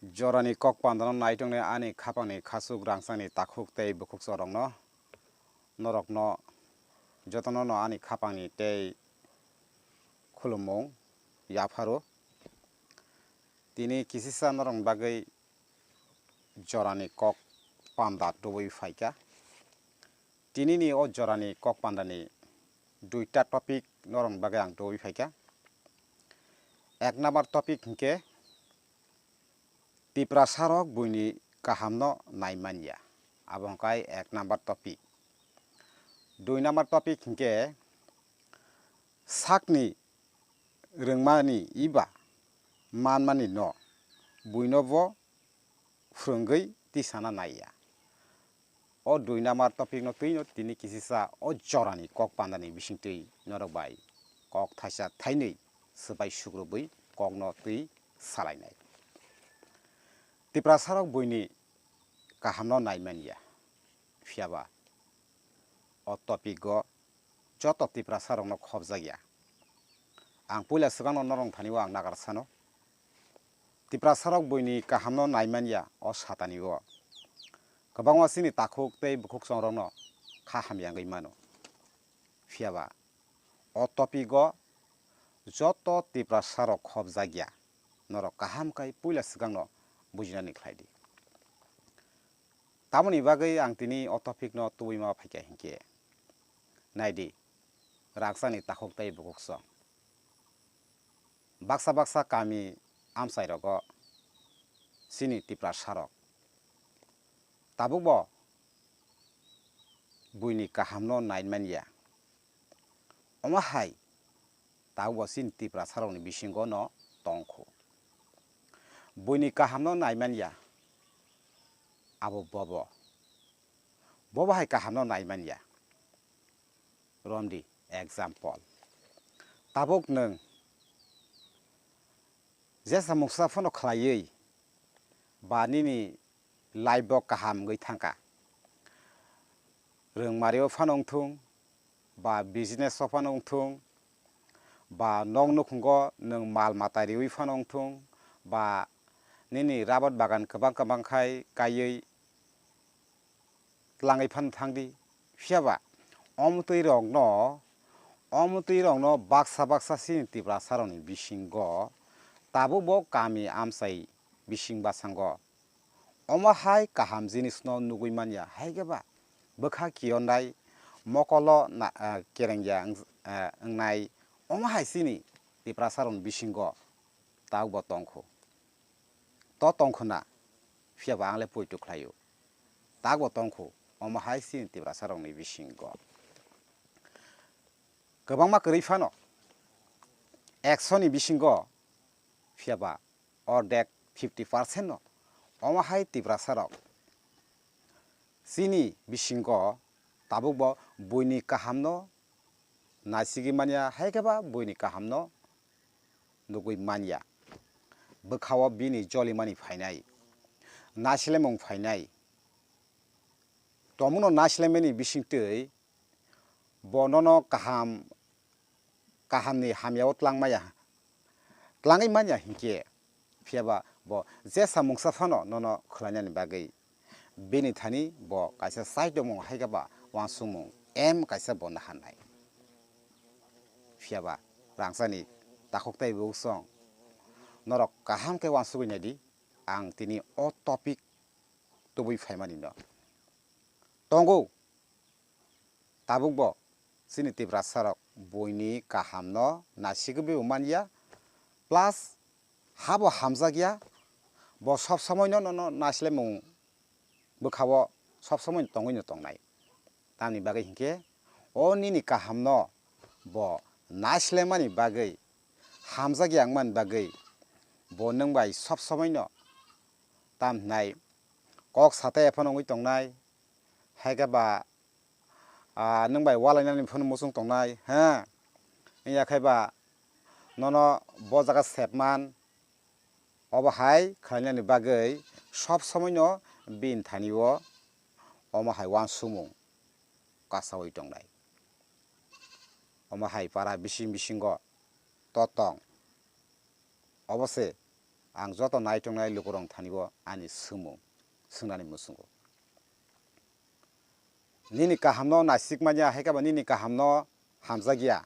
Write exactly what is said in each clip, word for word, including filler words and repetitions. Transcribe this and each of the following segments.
Jorani kok pandano naitongnai ani khapangni khasuk rangchakni takhuk tei bukhuk chorokno, norokno jotono no ani khapangni tei khulumung yapharo. Tini kisisa norokni bagwi jorani kok panda tubui phaikha. Tinini o jorani kok pandani duita topic norokni bagwi ang tubui phaikha. Ek number topic hinkhe Tiprasarok buini kahamno nai manya, abo hwnkhe ek number topic. Dui number topic hinkhe sakni rwngmani eba manmani no buino bo phwrwngwi tisana naiya. O dui number topic no twino tini kisisa o jorani kok pandani bisingtwi norok bai kok thaisa thainwi swbai sukrubwi kokno twi salainai. Tiprasarok buini kahamno nai manya, phiyaba o topic o joto Tiprasarokno khobjakya. Ang puila swkangno norok thani o ang nagar sano. Tiprasarok buini kahamno nai manya o satani o. Kwbangma chini takhuk tei bukhuk chongrokno kha hamya wngwi mano. Phiyaba o topic o joto Tiprasarok khobjakya. Norok kaham khai puila swkangno bujinani khlai di. Tamoni bagwi ang tini o topic no tubui ma phaikha hinkhe, naidi, rakchani takhuk tei bukhuk chwng. Baksa baksa kami amchai rogo chini Tiprasarok tabukbo buini kahamno nai manya. Omo hai tabukbo chini Tiprasarokni bisingo no tongkhu. Buini kahamno nai manya, abo bobo. Bobo hai kahamno nai manya. Romdi example. Tabuk nwng jesa mungsa phano khlaiwi ba nini life bo kaham wngwi thangkha. Rwngmari o phano wngthung, ba business o phano wngthung, ba nok nukhungo nwng mal mata riwi phano wngthung, ba nini rabar bagan kwbang kwbang khai kaiwi tlangwi phano thangdi. Phiyaba omtwi rokno, omtwi rokno baksa baksa chini Tiprasarokni bisingo tabukbo kami amchai bising basango omo hai kaham jinisno nugwi manya, hai khe ba bwkha kiyonai mokolo na-, ah, kerengya wng-, ah, wngnai, omo hai chini Tiprasarokni bisingo tabukbo tongkhu. To tongkhu na, phiyaba ang le poito khlaio. Tabukbo tongkhu, omo hai chini Tiprasarokni bisingo. Kwbangma kwrwi phano, ekshoni bisingo phiyaba ordek, fifty percent no omo hai Tiprasarok chini bisingo tabukbo buini kahamno naisigwi manya, hai khe ba buini kahamno nugwi manya. Bwkhao bini jolimani phainai, naisilaimung phainai. Tongmungno naisilaimani bisingtwi bo nono kaham, kahamni hamyao tlangmaya, tlangwi manya hinkhe, phiyaba bo jesa mungsa phano nono khwlainani bagwi bini thani bo kaisa chaitomung hai khe ba uansukmung em kaisa bo naharnai. Phiyaba rangchakni takhuk tei bukhuk chwng, norok kaham khe uansugwi naidi, ang tini o topic tubui phaimani no. Tongo, tabukbo chini Tiprasarok buini kahamno naisigwi bo manya, plus habo hamjakya, bo sob somoino nono naislaimung bwkhao sob somoi tongwino tongnai. Tamni bagwi hinkhe o nini kahamno bo naislaimani bagwi, hamjakya wngmani bagwi bo nwng bai sob somoino tam hwnai kok satai phano wngwi tongnai, hai khe ba, ah, nwng bai walainani phano muchung tongnai, ha? Wngya khe ba nono bo jaga sepman, obo hai khlainani bagwi sob somoino bini thani o omo hai uansukmung kasaui tongnai. Omo hai para bising bisingo to tong. Obo se ang joto naitongnai lukurok thani o ani swngmung swngnani muchungo. Nini kahamno naisik manya, hai khe ba nini kahamno hamjakya.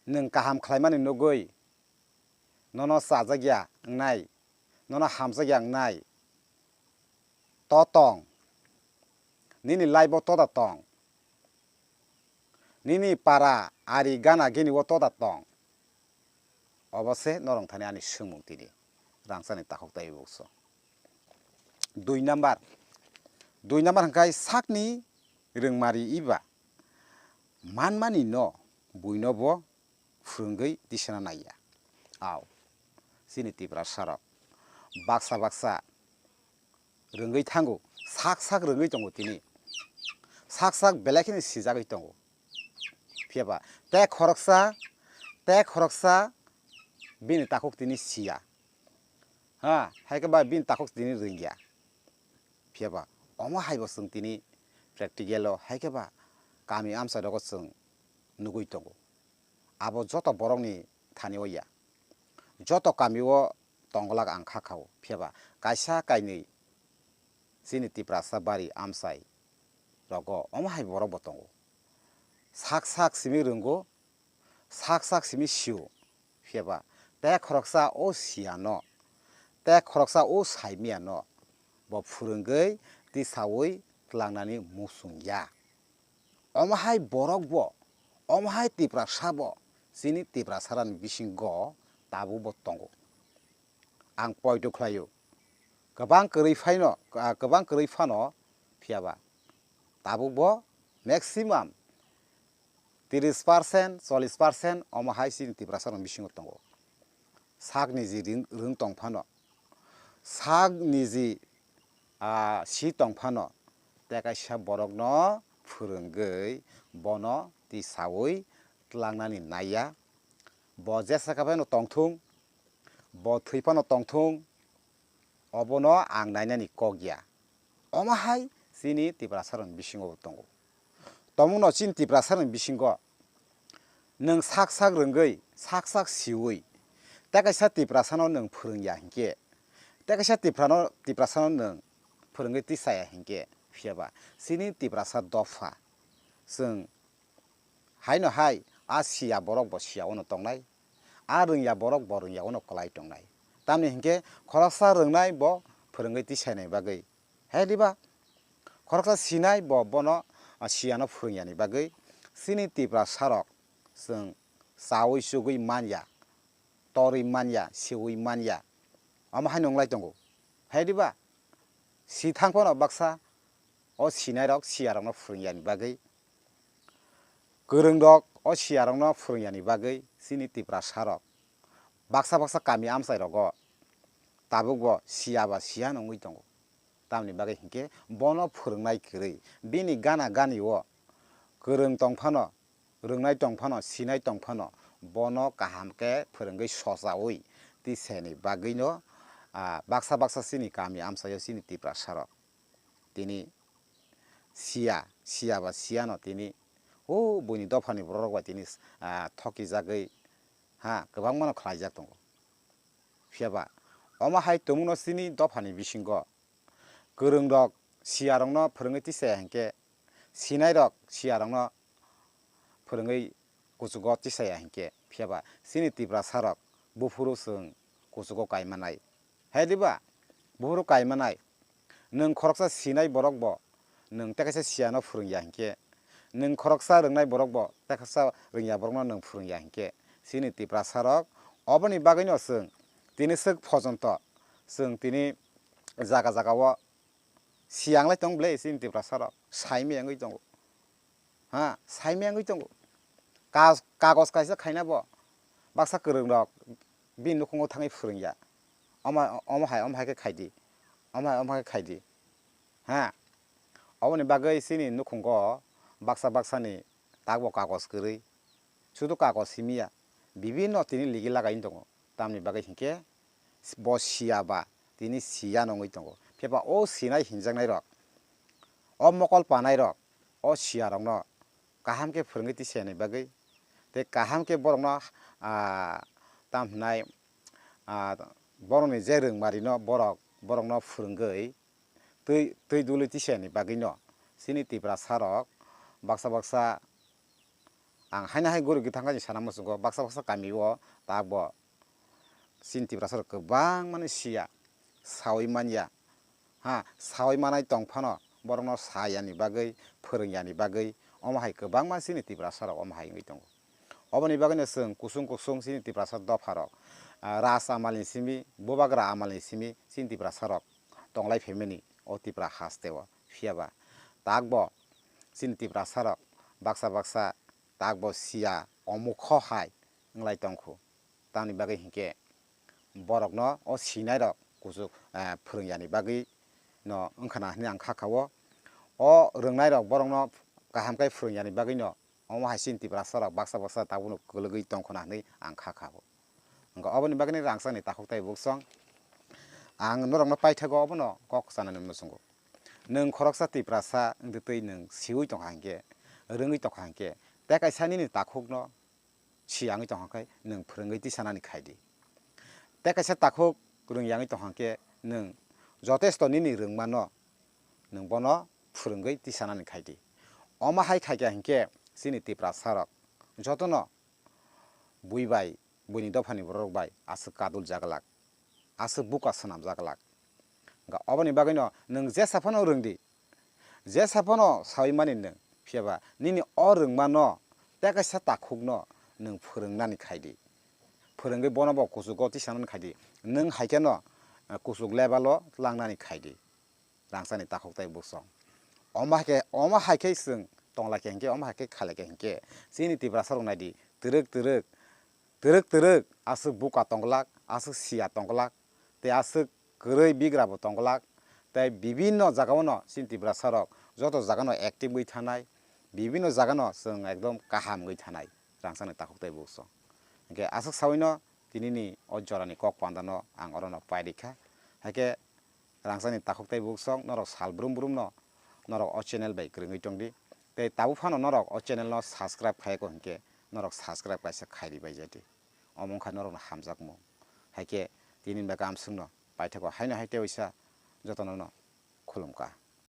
Nwng kaham khlaimani nugwi nono chajakya wngnai, nono hamjakya wngnai. To tong. Nini life o to da tong. Nini para, ari, gana, gini o to da tong. Obo se norok thani ani swngmung tini rangchakni takhuk taiwi bukso. Dui number, dui number hwnkhe sakni rwngmari iba manmani no buino bo phwrwngwi tisana naiya. Au, chini Tiprasa rok baksa baksa rwngwi thango, sak sak rwngwi tongo tini, sak sak belai kheno sijagwi tongo. Phiya ba tei khoroksa, tei khoroksa bini takhuk tini siya, ha, hai khe ba bini takhuk tini rwngya. Phiya ba omo hai bo chwng tini practical o hai khe ba kami amchai rogo chwng nugwi tongo. Abo joto borokni thani o ya. Joto kami o tongglak ang kha kha o. Phiya ba kaisa kainwi chini Tiprasa bari amchai rogo omo hai borok bo tongo. Sak sak simi rwngo, sak sak simi sio. Phiya ba tei khoroksa o siyano, tei khoroksa o saimiyano bo phwrwngwi tisaui tlangnani muchung ya. Omo hai borok bo, omo hai Tiprasa bo chini Tiprasarani bisingo tabuk bo tongo. Ang poito khlaio, kwbang kwrwi phaino, ah, kwbang kwrwi phano, phiya ba tabuk bo maximum tris percent, chollis percent omo hai chini Tiprasarokni bisingo tongo. Sak niji ring, rwng tong phano, sak niji, ah, si tong phano, tei kaisa borokno phwrwngwi bono tisaui tlangnani naiya. Bo jesa kha phano tongthung, bo thwi phano tongthung, obono ang nainani kok ya. Omo hai chini Tiprasarokni bisingo bo tongo. Tongmungno chini Tiprasarokni bisingo nwng sak sak rwngwi, sak sak siui, tei kaisa Tiprasano nwng phwrwngya hinkhe, tei kaisa Tiprano, Tiprasano nwng phwrwngwi tisaya hinkhe, phiya ba chini Tiprasa dopha chwng haino hai a siya borok bo siya ono tongnai, a rwngya borok bo rwngya ono kwlai tongnai. Tamni hinkhe khoroksa rwngnai bo phwrwngwi tisainai bagwi, hai diba? Khoroksa sinai bo bono, a, siyano phwrwngyani bagwi chini Tiprasarok chwng chaui chugui manya, torwi manya, siui manya. Omo haino wnglai tongo. Hai diba? Si thang phano baksa o sinairok siyarokno phwrwngyani bagwi, kwrwngrok o siyarokno phwrwngyani bagwi chini Tiprasarok baksa baksa kami amchairogo tabukbo siya ba siya no wngwi tongo. Tamni bagwi hinkhe bono phwrwngnai kwrwi, bini gana gani o kwrwng tong phano, rwngnai tong phano, sinai tong phano, bono kaham khe phwrwngwi sochaui tisani bagwino, ah, baksa baksa chini kami amchaio chini Tiprasarok tini siya, siya ba siyano tini o buini dophani bororok bai tini, ah, thokijagwi, ha, kwbangmano khlaijak tongo. Phiya ba omo hai tongmungno chini dophani bisingo kwrwngrok siyarokno phwrwngwi tisaya hinkhe, sinairok siyarokno phwrwngwi kuchugo tisaya hinkhe, phiya ba chini Tiprasarok buphuru chwng kuchugo kaimanai. Hai diba? Buphuru kaimanai. Nwng khoroksa sinai borok bo nwng tei kaisa siyano phwrwngya hinkhe, nwng khoroksa rwngnai borok bo tei kaisa rwngya borokno nwng phwrwngya hinkhe, chini Tiprasarok oboni bagwino chwng tini swk phojonto chwng tini jaga jaga o siyang lai tong ble chini Tiprasarok, saimaya wngwi tongo. Ha, saimaya wngwi tongo. Ka-, kagos kaisa khaina bo baksa kwrwngrok bini nukhungo thangwi phwrwngya. Omo, omo hai, omo hai khe khaidi. Omo hai, omo hai khe khaidi. Ha, oboni bagwi chini nukhungo baksa baksani takbo kagos kwrwi. Sudu kagos simi ya, bibinno tini ligi lagai tongo. Tamni bagwi hinkhe bo siya ba tini siya no wngwi tongo. Phiya ba o sinai hinjaknai rok, o mokol panai rok, o siya rokno kaham khe phwrwngwi tisani bagwi, tei kaham khe borokno, ah, tam hwnai, ah, borokni je rwngmarino borok, borokno phwrwngwi twi, twi duli tisani bagwino chini Tiprasa rok baksa baksa ang haino hai guri gwi thangkha ni sana muchungo, baksa baksa kami o tak bo chini Tiprasa rok kwbangmani siya, sawi manya, ha, sawi manai tong phano borokno sayani bagwi, phwrwngyani bagwi omo hai kwbangma chini Tiprasa rok omo hai wngwi tongo. Oboni bagwino chwng kusung kusung chini Tiprasa dopharok, ah, Raj Amalni simi, Bubagra Amalni simi chini Tiprasa rok tonglai phaimani o Tipra hasteo. Phiya ba takbo chini Tiprasa rok baksa baksa takbo siya omukho hai wnglai tongkhu. Tamni bagwi hinkhe borokno o sinai rok kuchuk, eh, phwrwngyani bagwi no wngkhana hinwi ang kha kha o. O rwngnai rok borokno kaham khe phwrwngyani bagwi no omo hai chini Tiprasa rok baksa baksa tabukno kwlwgwi tongkhona hinwi ang kha kha o. Hwnkhe oboni bagwi ni rangchakni takhuk tai buksong ang norokno paithago obono kok sanani muchungo. Nwng khoroksa Tiprasa wngtwi twi nwng siwi tongkha hinkhe, rwngwi tongkha hinkhe, tei kaisa nini takhukno siyangwi tongkha khe nwng phwrwngwi tisanani khaidi. Tei kaisa takhuk rwngyangwi tongkha khe nwng jotesto nini rwngmano nwng bono phwrwngwi tisanani khaidi. Omo hai khaikha hinkhe chini Tiprasa rok jotono bui bai, buini dophani borok bai aswk kadul jaglak, aswk buka swnam jaglak. Hwnkhe oboni bagwino nwng jesa phano rwngdi, jesa phano sawi mani nwng, phiya ba nini o rwngmano tei kaisa takhukno nwng phwrwngnani khaidi. Phwrwngwi bono bo kuchugo tisanani khaidi. Nwng hai kheno, eh, kuchuk level o tlangnani khaidi. Rangchakni takhuk tai buksong. Omo hai khe, omo hai khe chwng tonglaikha hinkhe, omo hai khe khalaikha hinkhe, chini Tiprasa rok naidi, twrwk twrwk, twrwk twrwk aswk buka tongglak, aswk siya tongglak, tei aswk kwrwi bigra bo tongglak, tei bibinno jagao no chini Tiprasa rok joto jagano active wngwi thanai, bibinno jagano chwng ekdom kaham wngwi thanai, rangchakni takhuk tai buksong. Hinkhe aswk sawino tinini o jorani kok pandano ang orono pairikha. Haikhe rangchakni takhuk tai buksong norok sal brum brum no norok o channel bai kwrwngwi tongdi. Tei tabuk phano norok o channel no subscribe khayako hinkhe norok subscribe kaisa khairi bai jadi. Omo wngkha norokno hamjakmung. Haikhe tini bagwi amswkno paithago haino hai teisa jotono no khulumkha.